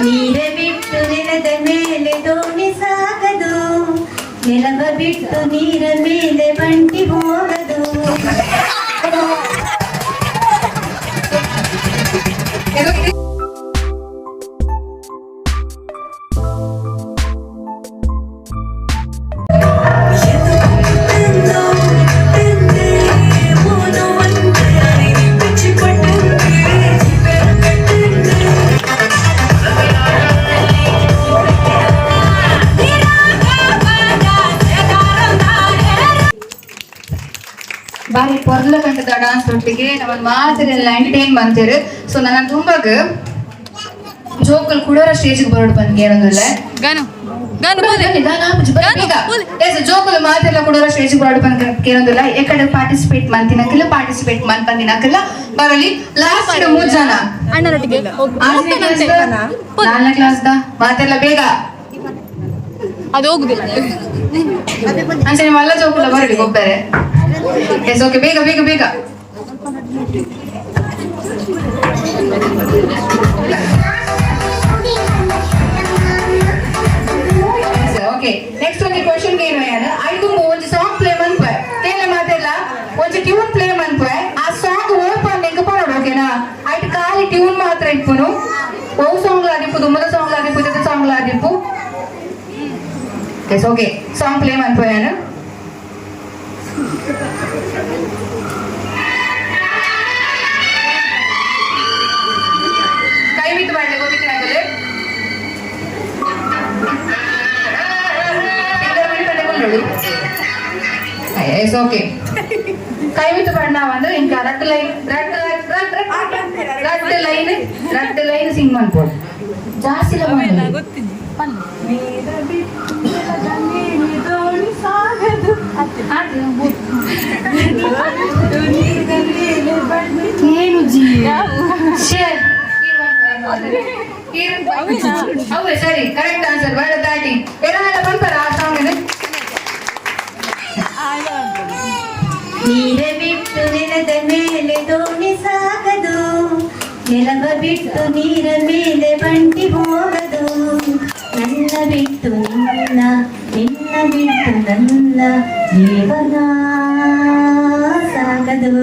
ನೀರ ಬಿಟ್ಟು ನೆಲದ ಮೇಲೆ ದೋಣಿ ಸಾಗದು, ನೆಲವ ಬಿಟ್ಟು ನೀರ ಮೇಲೆ ಬಂಡಿ ಹೋಗದು. ಬಾರಿ ಪೊರ್ಲ ಕಂಟದ ಡಾನ್ಸ್ ಒಟ್ಟಿಗೆ ನಮ್ಮ ಮಾತಿನೆಲ್ಲ ಎಂಟರ್ಟೈನ್ ಮಂತಿರು. ಸೊ ನನ್ನ ತುಂಬಾಗ ಜೋಕಲ್ ಕುಡೋರ ಸ್ಟೇಜ್ ಬರೋಡು ಬಂದ್ಗೆ ಏನೊಂದಿಲ್ಲ. ಗಾನು ಗಾನು ಬೋಲೆ. ಜೋಕುಲು ಮಾತೆಲ್ಲ ಕುಡೋರ ಸ್ಟೇಜ್ ಬರೋಡು ಬಂದ್ ಕೇಳೊಂದಿಲ್ಲ. ಎಕಡೆ ಪಾರ್ಟಿಸಿಪೇಟ್ ಮಂತಿನಕ್ಕಿಲ್ಲ, ಪಾರ್ಟಿಸಿಪೇಟ್ ಮಂತ್ ಬಂದಿನಕ್ಕಿಲ್ಲ ಬರಲಿ. ಲಾಸ್ಟ್ ಮೂರ್ ಜನ. ಅಣ್ಣನೊಟ್ಟಿಗೆ ಹೋಗು. ಆರನೇ ಕ್ಲಾಸ್, ನಾಲ್ಕನೇ ಕ್ಲಾಸ್ the ಮಾತೆಲ್ಲ ಬೇಗ. ಅದು ಹೋಗುದಿಲ್ಲ. ಅಂಚೆ ನಿಮ್ಮೆಲ್ಲ ಜೋಕುಲ ಬರಲಿ ಗೊಬ್ಬರೆ. ಎಸ್, ಓಕೆ, ಬೇಗ ಬೇಗ ಬೇಗ. ಓಕೆ, ನೆಕ್ಸ್ಟ್ ಒಂದು ಕ್ವಶನ್ ಏನು ಯಾರು ಐದು ಒಂಜಿ ಸಾಂಗ್ ಪ್ಲೇ ಮನ್ಪೆ ಕೇಳ ಮಾತೆಲ್ಲ. ಒಂಜಿ ಟ್ಯೂನ್ ಪ್ಲೇ ಮನ್ಪೆ, ಆ ಸಾಂಗ್ ಓಪನ್ ಎಂಕ್ ಪನೊಡು, ಓಕೆನಾ? ಐಟ್ ಖಾಲಿ ಟ್ಯೂನ್ ಮಾತ್ರ ಇಪ್ಪುನು. ಓ ಸಾಂಗ್ ಆದಿಪ್ಪು, ದುಮ್ಮದ ಸಾಂಗ್ ಆದಿಪ್ಪು, ಜೊತೆ ಸಾಂಗ್ ಆದಿಪ್ಪು. ಎಸ್, ಓಕೆ, ಸಾಂಗ್ ಪ್ಲೇ ಮನ್ಪೆ ಯಾನು. ಕೈ ಮಿತ್ತು ಮಾಡ್ಲಿ ಗೊತ್ತಿಲ್ಲ. ಎಸ್, ಓಕೆ, ಕೈ ಮಿತ್ತು ಪಣ್ಣ வந்து ఇంకా ரெண்டு லைನ್, ரெண்டு ரெண்டு ಲೈನ್, ரெண்டு ಲೈನ್ ಸಿಂಗ್ ಮನ್ಪೊಡು, ಜಾಸ್ತಿ ಇಲ್ಲ ಮಾಡ್ಲಿ. ಏನು ಜಿ ಶೇ ಅವೇ ಸರಿ, ಕರೆಕ್ಟ್ ಆನ್ಸರ್. ಬೇಡ ದಾಟಿ ಏನಾರ ಬಂತಾರ ಆ ಸಾಂಗ್. ನೀರ ಬಿಟ್ಟು ನೆಲದ ಮೇಲೆ ದೋಣಿ ಸಾಗದು, ನೆಲವ ಬಿಟ್ಟು ನೀರ ಮೇಲೆ ಬಂಡಿ ಹೋಗದು. ನನ್ನ ಬಿಟ್ಟು ನಿನ್ನ, ನಿನ್ನ ಬಿಟ್ಟು ನನ್ನ ಜೀವನ ಸಾಗದು.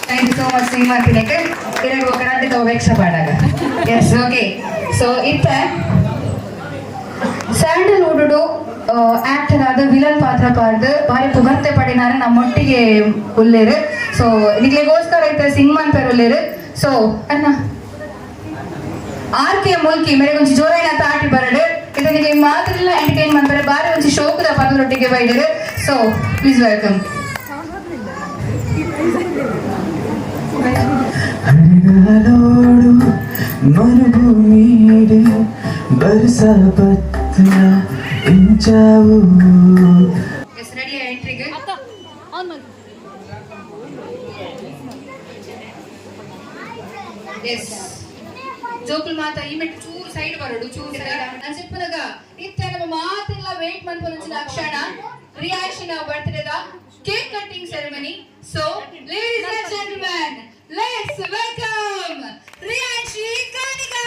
Thank you so much sing ಮಾಡ್ತೀನಿ. ಇರಾಗ ಕರಾಟೆ ಅಪೇಕ್ಷೆ ಪಾಡಾಗ. ಎಸ್, ಓಕೆ, ಸೊ ಇತ್ತ ಸ್ಯಾಂಡಲ್ವುಡ್ ಆಕ್ಟರ್ ಆದ ವಿಲನ್ ಪಾತ್ರ ಪಾಡ್ದು ಬಾರಿ ಪುಗರ್ತೆ ಪಡಿನಾರ ನಮ್ಮೊಟ್ಟಿಗೆ ಉಲ್ಲೇರು. ಸೊ ನಿಕ್ಲೆಗೋಸ್ಕರ ಇತ್ತ ಸಿಂಗ್ ಮನ್ಪೇರು ಉಲ್ಲೇರು. ಸೊ ಅಣ್ಣ ಆರ್ ಕೆ ಮುಲ್ಕಿ ಮೇರೆ ಒಂಜಿ ಜೋರಾಯಿನ ತಾಟಿ ಬರಡು. ಇದನಿಗೆ ಮಾತ್ರ ಎಂಟರ್ಟೈನ್ ಮಾಡ್ತಾರೆ. ಬಾರಿ ಒಂಜಿ ಶೋಕದ ಪದರೊಟ್ಟಿಗೆ ಬೈದರು. So please welcome. ಹರಿಗಾಲೋಡು ಮರುಭೂಮಿಡು ಬರುಸ ಬತ್ತಿನ ಇಂಚಾವು. S, ready ಎಂಟ್ರಿಗೆ? ಅಕ್ಕ, ಆನ್ ಮಾಡಿ. ಎಸ್, ಜೋಕುಲ್ ಮಾತ ಈ ಮೆಟ್ಟು ಚೂರು ಸೈಡ್ ಬರೋಡು, ಚೂರು ಸೈಡ್. ನಾನು చెప్పనಗ ಇತ್ತೆ ನಮ್ಮ ಮಾತೆಲ್ಲ ವೇಟ್ ಮನ್ಪೊಂಚಿನ ಕ್ಷಣ, reaction ಬರ್ತ್ಡೇದ cake cutting ceremony. So ladies and gentlemen, let's welcome Riyanshi Kanika.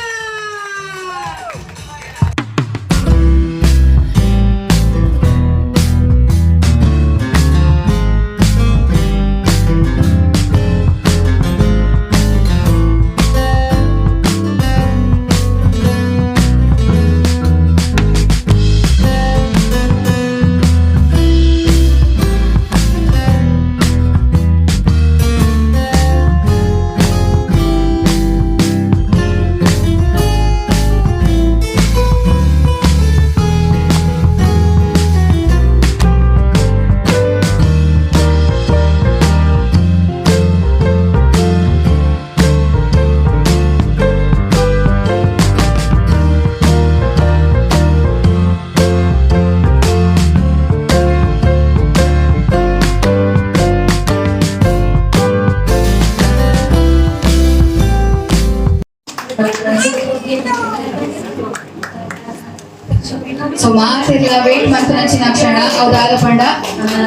So ಮಾತಿರ್ಲಿಲ್ಲ, wait ಮನ್ಪುನಂಚಿನ ಕ್ಷಣ. ಹೌದಾದ ಪಂಡ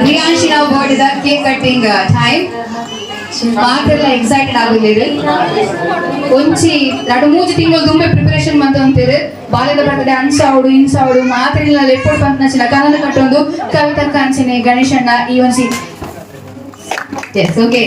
ರಿಯಾನ್ಶಿನ ಬರ್ತ್ಡೇದ ಕೇಕ್ ಕಟ್ಟಿಂಗ್ ಟೈಮ್. ಮಾತೆಲ್ಲ ಎಕ್ಸೈಟೆಡ್ ಆಗುಲ್ಲೇರು. ಒಂಜಿ ರಡ್ಡ್ ಮೂಜಿ ತಿಂಗಳು ದುಂಬೆ ಪ್ರಿಪರೇಷನ್ ಮಂತೊಂತೇರು. ಬಾಲ್ಯದ ಬರ್ತಡೆ ಅನ್ಸಾವಡು ಇನ್ಸಾವಡು ಮಾತೆಲ್ಲ ಲೆಪ್ಪೊಡು ಪಂಪನಂಚಿನ ಕನನ ಕಟ್ಟೊಂದು ಕವಿತಕ್ಕ ಅಂಚನೆ ಗಣೇಶಣ್ಣ ಈ ಒಂಜಿ. Yes, okay.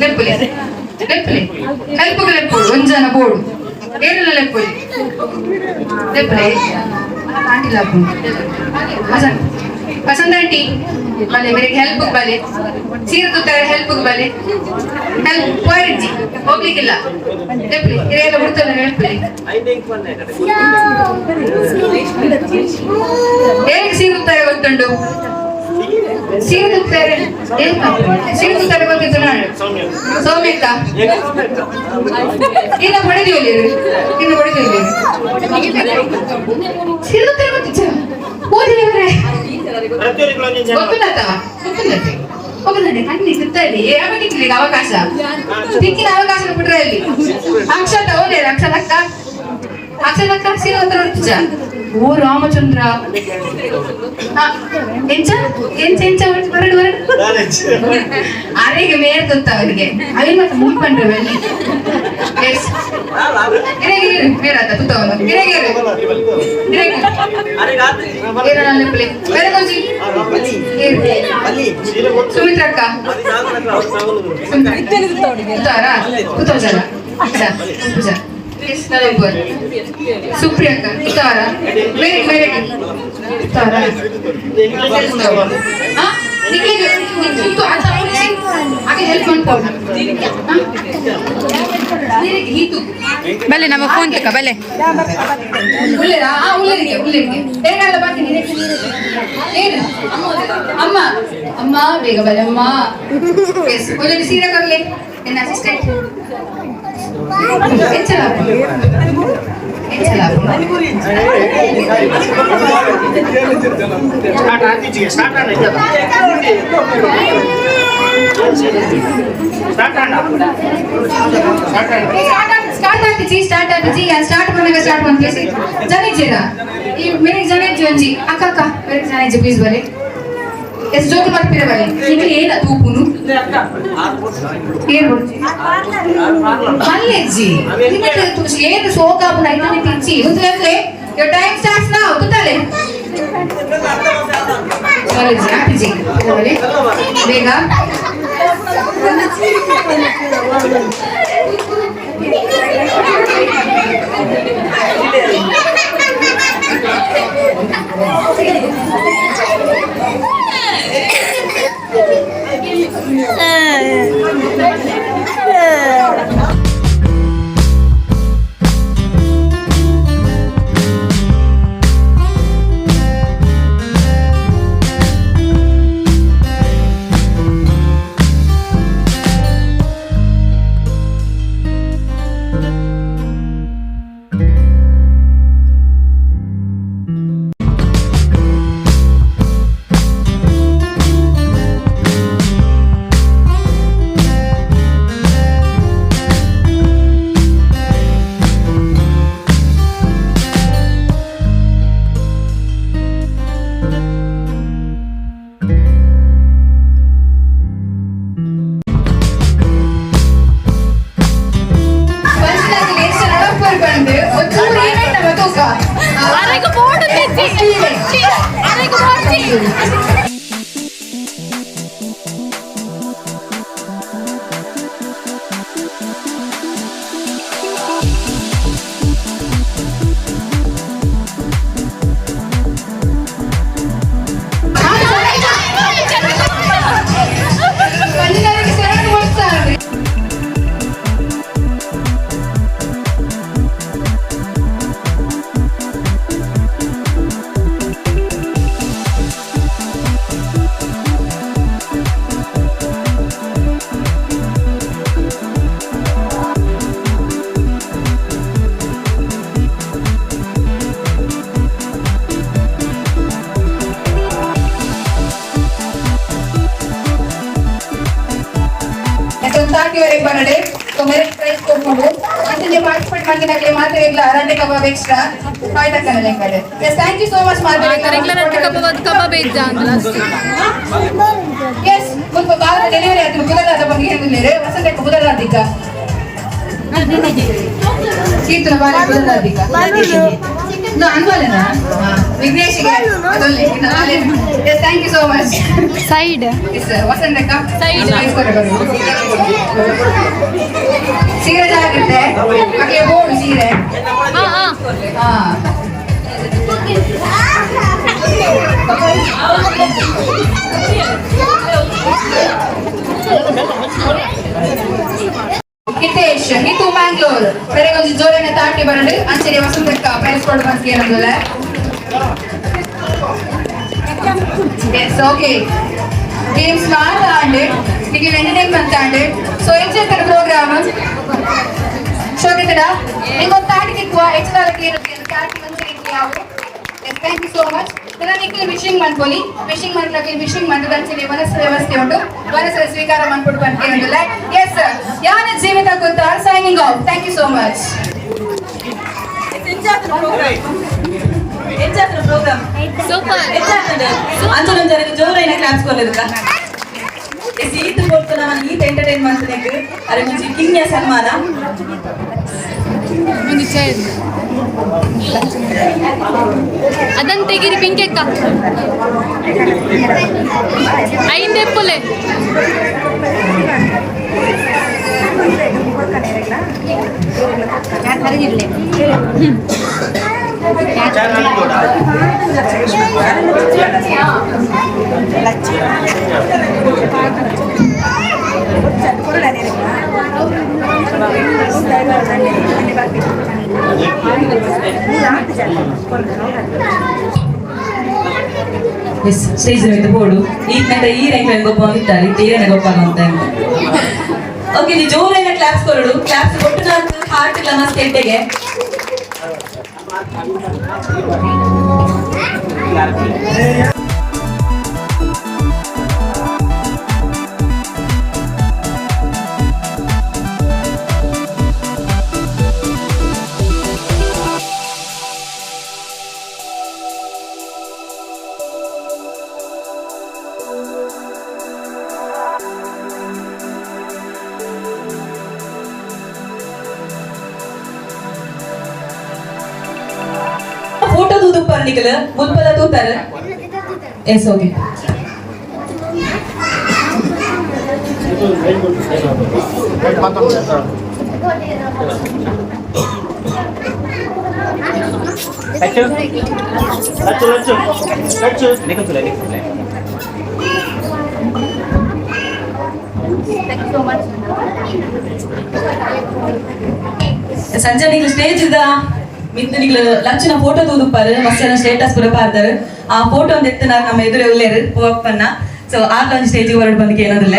ಲೆಪ್ಪುಲೆ ಲೆಪ್ಪುಲೆ, ಹೆಲ್ಪ್ಗೆ ಲೆಪ್ಪುಡು. ಒಂಜನ ಬೋಡು ಏನೆಲ್ಲ ಲೆಪ್ಪುಲೆ ಲೆಪ್ಪುಲೆ. ಆಂಟಿ ಲಾಪು, ವಸಂತ್, ವಸಂತ ಆಂಟಿ ಬಲೆ. ಮೇರೆಗೆ ಹೆಲ್ಪ್ ಬಲೆ, ಸೀರೆ ತುತ್ತಾರೆ ಹೆಲ್ಪ್ ಬಲೆ. ಹೆಲ್ಪ್ ಪೋಯಿಜ್ಜಿ, ಹೋಗ್ಲಿಕ್ಕಿಲ್ಲ. ಲೆಪ್ಪುಲೆ, ಹಿರಿಯೆಲ್ಲ ಬಿಡ್ತಲ್ಲ, ಲೆಪ್ಪುಲೆ. ಏನಿಗೆ ಸೀರೆ ತುತ್ತಾರೆ ಗೊತ್ತುಂಟು? ಸೀರೆ ತುತ್ತಾರೆ ಏನ್? ಸೀರೆ ತುತ್ತಾರೆ ಗೊತ್ತಿತ್ತು ನಾನು. ಸೌಮ್ಯಕ್ಕ, ಇನ್ನ ಹೊಡೆದಿಲ್ಲ, ಇನ್ನು ಹೊಡೆದಿಲ್ಲ. ಸೀರೆ ತುತ್ತಾರೆ ಗೊತ್ತಿತ್ತು. ಓದಿದವರೇ ಗೊತ್ತುಂಟಾ? ಗೊತ್ತುಂಟೆ, ಹೋಗುದಂಡೆ ಕಣ್ಣಿ ಸುತ್ತಲ್ಲಿ ಯಾವ ತಿಕ್ಕಿಲ್ಲ ಅವಕಾಶ ತಿಕ್ಕಿನ ಅವಕಾಶ ಬಿಟ್ರೆ ಅಲ್ಲಿ. ಅಕ್ಷತ ಓದೇ, ಅಕ್ಷತ ಅಕ್ಕ, ಅಕ್ಷತ ಅಕ್ಕ, ಸೀರೆ ಹತ್ರ ಹೊರ್ತಿಜ. ಓ ರಾಮಚಂದ್ರ! ಹಾ, ಎಂಚ ಎಂಚ ಎಂಚ? ಹೊರಡು ಹೊರಡು. ಅರೆಗೆ ಮೇರ್ ಗೊತ್ತ ಅವರಿಗೆ. ಅಲ್ಲಿ ಮತ್ತೆ ಮೂವ್ ಪಂಡ್ರೆ ಬನ್ನಿ. ಎಸ್, ಮೇರಾತ ತುತ್ತವನು. ಇರೆಗೆ ಇರೆಗೆ ಏನ ಪ್ಲೇ ಬೇರೆ ಕೊಂಚಿ. ಸುಮಿತ್ರಕ್ಕ ತುತ್ತಾರಾ? ತುತ್ತವಜಲ ಪೂಜಾ. ಎಸ್, ನಲಂಪುರ್ ಸುಪ್ರಿಯಕ್ಕ ತುತ್ತಾರ? ಬೇರೆ ಬೇರೆ ತುತ್ತಾರ? ಹಾ, ನಿಮಗೆ ಸುತ್ತು ಆತ ಹಾಗೆ ಹೆಲ್ಪ್ ಮಾಡ್ಬೋದು. ಹೀತು. ಬಲೆ, ನಮ್ಮ ಫೋನ್ ತಕ ಬಲೆ. ಉಳ್ಳೇರಾ? ಹಾ, ಉಳ್ಳೇರಿಗೆ ಉಳ್ಳೇರಿಗೆ ಏನಲ್ಲ ಬಾಕಿ ಏನು? ಅಮ್ಮ ಅಮ್ಮ, ಬೇಗ ಬಲೆ ಅಮ್ಮ. ಎಸ್, ಒಂದೊಂದು ಸೀರೆ ಕೊರ್ಲೆ ನಿನ್ನ ಅಸಿಸ್ಟೆಂಟ್. ಎಂಚಲ ಎಂಚಲ? ಸ್ಟಾರ್ಟ್ ಆಗ್ತೀಚಿಗೆ ಸ್ಟಾರ್ಟ್ ಆಣ, ಸ್ಟಾರ್ಟ್ ಆಣ, ಸ್ಟಾರ್ಟ್ ಆಣ. ಸ್ಟಾರ್ಟ್ ಆಗ್ತಿಜಿ, ಸ್ಟಾರ್ಟ್ ಆಗ್ತಿಜಿ. ಸ್ಟಾರ್ಟ್ ಬಂದಾಗ ಸ್ಟಾರ್ಟ್ ಬಂದ್ ಪ್ಲೀಸ್. ಜನ ಇದ್ದೀರಾ? ಈ ಮೇರೆಗೆ ಜನ ಇಜ್ಜಿ ಒಂಜಿ. ಅಕ್ಕ ಅಕ್ಕ, ಮೇರೆಗೆ ಜನ ಇಜ್ಜಿ, ಪ್ಲೀಸ್ ಬಲೆ. ಎಸ್, ಜೋಕು ಮಾಡ್ತೀರ ಬಲೆ. ಈಗ ಏನ ತೂಪುನು? ಏನು ಮಲ್ಲೆಜ್ಜಿ ನಿಮಗೆ ಏನು ಸೋಕಾಪುನ ಐತನೆ ತಿಂಚಿ ಉಂತಲೆ. Your time starts now. ತುತ್ತಾಲೆ ಮಲ್ಲೆಜ್ಜಿ ಆಗ್ತಿಜಿ ಬಲೆ ಬೇಗ. ಅರೆಗೆ ಬೋರ್ಡ್ ಅರೆಗೆ ಬೋರ್ಡ್. ಮಂದಿನಕ್ಕೆ ಮಾತ್ರ ರಡ್ಡೆ ಕಬಾಬ್ ಎಕ್ಸ್ಟ್ರಾ ಕಾಯ್ತಕ್ಕನ ಲೆಕ್ಕಡೆ. Yes, thank you so much. ಮಾತರೆಗ್ಲ ರಡ್ಡೆ ಕಬಾಬ್ ಕಬಾಬ್ ಇಜ್ಜ ಅಂದಲ. ಎಸ್, ಮುಲ್ಪ ಬಾರದ ಡೆಲಿವರಿ ಆಯ್ತು. ಬುಧವಾರ ಬಂದು ಏನಿಲ್ಲ, ವಸಂತಕ್ಕೆ ಬುಧವಾರ. ಕೀರ್ತನ ಬಾರಿ ಬುಧವಾರ ಅನ್ಬೋಲೇನಾ ವಿಘ್ನೇಶ್ಗೆ? Yes, thank you so much. Side. S, ವಸಂತಕ್ಕ. Side. ಸೀರೆ ಜಾಗ್ರತೆ, ಅಕ್ಕೆ ಬೋರ್ಡ್ ಸೀರೆ. ಹಾ ಹಾ. ಹಾ. ಹಿತೇಶ್, ಹಿತು ಮ್ಯಾಂಗ್ಳೂರ್ ಬೇರೆ ಒಂಜಿ ಜೋರನೆ ತಾಟಿ ಬರಡು. ಅಂಚನೆ ವಸಂತಕ್ಕ ಪ್ರೈಸ್ ಕೊಡು ಬಂದು ಏನಂದಲ್ಲ. ಎಸ್, ಓಕೆ, ಗೇಮ್ಸ್ ಮಾತ್ರ ಆಂಡೆ, ನಿಮಗೆ ಎಂಟರ್ಟೈನ್ಮೆಂಟ್ ಆಂಡೆ. ಸೊ ಎಂಚೆತ್ತರ ಪ್ರೋಗ್ರಾಮ್ ಶೋಕಿತಡ ನಿಂಗೊಂದು ತಾಟಿ ತಿಕ್ಕುವ ಹೆಚ್ಚು ಏನು ತಾಟಿ ಮಂಚನೆ ಯಾವ. Yes, thank you so much. Nikhil wishing ಮನ್ಪೊಲಿ. ವಿಶಿಂಗ್ ಮನ್ಪಕ್ಕೆ ವಿಶಿಂಗ್ ಮಂತ್ರದ ಅಂಚನೆ ಮನಸ್ಸು ವ್ಯವಸ್ಥೆ ಉಂಟು. ಮನಸ್ಸು ಸ್ವೀಕಾರ ಮನ್ಪೊಡು ಬಂತ. ಎಸ್, ಯಾನ ಜೀವಿತ ಗೊತ್ತಾ, signing off. Thank you so much. Program. Super. ಅಂಚನೊಂಜಾರಿಗೆ ಜೋರೈನ ಕ್ಲಾಪ್ಸ್ ಕೊರ್ಲೆದ. ಎಸ್, ಈತ್ ಕೊಡ್ತು ನಮ್ಮ ಈತ್ ಎಂಟರ್ಟೈನ್ ಮಾಡ್ತದೆ. ಅರೆ ಮುಂಚೆ ಕಿಂಗ್ಯ ಸನ್ಮಾನ. ಒಂದು ಚೈರ್ ಅದನ್ನ ತೆಗಿರಿ ಪಿಂಕೆಕ್ಕ. ಐಂದೆಪ್ಪುಲೆ. ಎಸ್, ಸ್ಟೇಜ್ ಮಿತ್ತು ಬೋಡು ಈತ್ನಟ ಈ ರ್ಯಾಂಕ್ ಗೊಪ್ಪ ಇತ್ತಾರೆ ತೀರನೆ ಗೊಪ್ಪ ಅಂತ. ಓಕೆ, ನೀ ಜೋರೈನ ಕ್ಲಾಪ್ಸ್ ಕೊರಡು. ಕ್ಲಾಪ್ಸ್ ಕೊಟ್ಟು ನಾನು ಹಾರ್ಟ್ ಇಲ್ಲ ಮಸ್ತ್ ಎಡ್ಡೆಗೆ. ಫೋಟೋ ತೂದುಪ್ಪರ್ ನಿಕಲ್ ಮುಲ್ಪದ ತೂತಾರ. Yes, okay. Lachu Lachu Lachu ನಿಕಲ್ ನಿಕಲ್. So much. ಸಂಜೆ ನಿಕ್ಲು ಸ್ಟೇಜ್ ಇದ್ದ ಮಿತ್ತು ನಿಕ್ಲು ಲಕ್ಷಣ ಫೋಟೋ ತೂದುಪ್ಪಾರು. ಮಸ್ತ್ ಜನ ಸ್ಟೇಟಸ್ ಪೂರ ಪಾಡ್ದಾರು. ಆ ಫೋಟೋ ಒಂದು ಎತ್ತುನಾಗ ನಮ್ಮ ಎದುರು ಉಲ್ಲೇರು ಪೂವಪ್ಪನ್ನ. ಸೊ ಆಗ ಒಂದು ಸ್ಟೇಜಿಗೆ ಹೊರಡು ಬಂದಕ್ಕೆ ಏನದಿಲ್ಲ.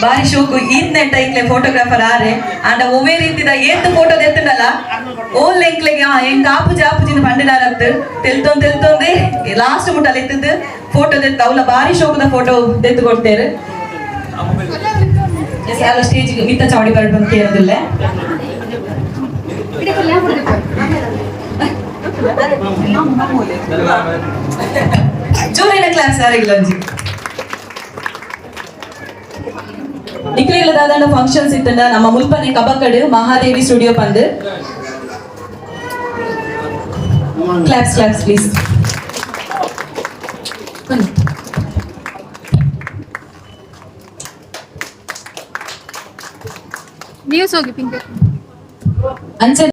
ಬಾರಿ ಶೋಕು. ಈತ್ ನೆಟ್ಟ ಇಂಕ್ಲೆ ಫೋಟೋಗ್ರಾಫರ್ ಆರೆ ಅಂಡ ಒವ್ವೇ ರೀತಿದ ಏತ್ ಫೋಟೋ ಎತ್ತುಂಡಲ್ಲ ಓಲ್ ಎಂಕ್ಲೆಗೆ ಎಂಕ್ ಆಪುಜಿ ಆಪುಜಿನ ಪಂಡಿನಾರತ್ತು ತೆಲ್ತೊಂದ್ ತೆಲ್ತೊಂದೇ ಲಾಸ್ಟ್ ಮುಟ್ಟಲ್ಲಿ ಎತ್ತದ್ದು ಫೋಟೋ ತೆತ್ತು ಅವಲ ಬಾರಿ ಶೋಕದ ಫೋಟೋ ತೆತ್ತು ಕೊಡ್ತೇರು. ಎಸ್, ಎಲ್ಲ ಸ್ಟೇಜ್ ಮಿತ್ತ ಚಾವಡಿ ಬರಡ್ ಬಂದು ಏನದಿಲ್ಲ. ಜೋರಿನ ಕ್ಲಾಸ್ ಯಾರಿಗಿಲ್ಲ ಒಂಜಿ. ನಿಕ್ಲೆಗಳ ದಾದಾಂಡ ಫಂಕ್ಷನ್ಸ್ ಇತ್ತಂಡ ನಮ್ಮ ಮುಲ್ಪನೆ ಕಬಕಡು ಮಹಾದೇವಿ ಸ್ಟುಡಿಯೋ ಪಂದು. Claps, claps please. News ಹೋಗಿ ಪಿಂಕ್. ಅಂಚೆ.